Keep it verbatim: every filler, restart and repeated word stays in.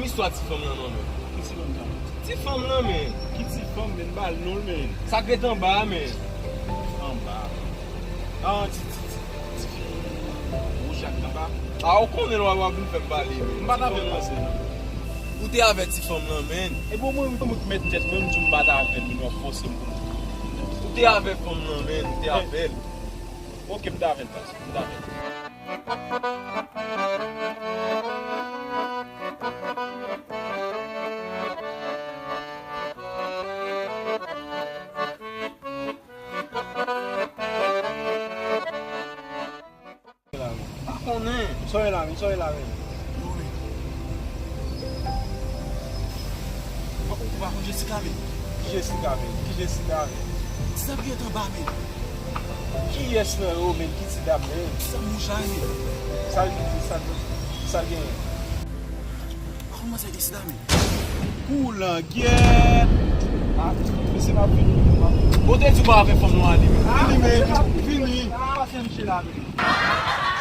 Istwa ti fanm nan non, men. Ki ti fanm sa? Ti fanm nan, men. Ki ti fanm, men? M pa l non, men. Sa k ret anba a, men. Anba a. Ah, ti, ti, ti, ti fi wouj ak anba. Ah, ou konnen lè w ap vin fè m pale, men. M pa t avè l nan sèn nan. Ou te avè ti fanm nan, men. E bon, mwen, mwen, mwen k mèt tèt mwen, m di w m pa t avè l, men w ap fòse m pou m. Ou te avè fanm nan, men. Ou te avè l. Ok, m t avè l, pase. M t avè l. Pa konnen. Sa w ye la, men? Sa w ye la, men? Ou pa konn Jessica, men? Ki Jessica, men? Ki Jessica, men? Ti dam ki ret anba, men. Kiyès nan yo, men? Ki ti dam, men? Ti dam wouj la, men. Sa l, sa l, sa l genyen? Kòman sa, Jessica, men? Koulangyèt! Ah, mesye, m ap vini, m ap vini. Bon, te di w pa avè fanm nan ale, men. Vini, men, vini. Pase m chita, men.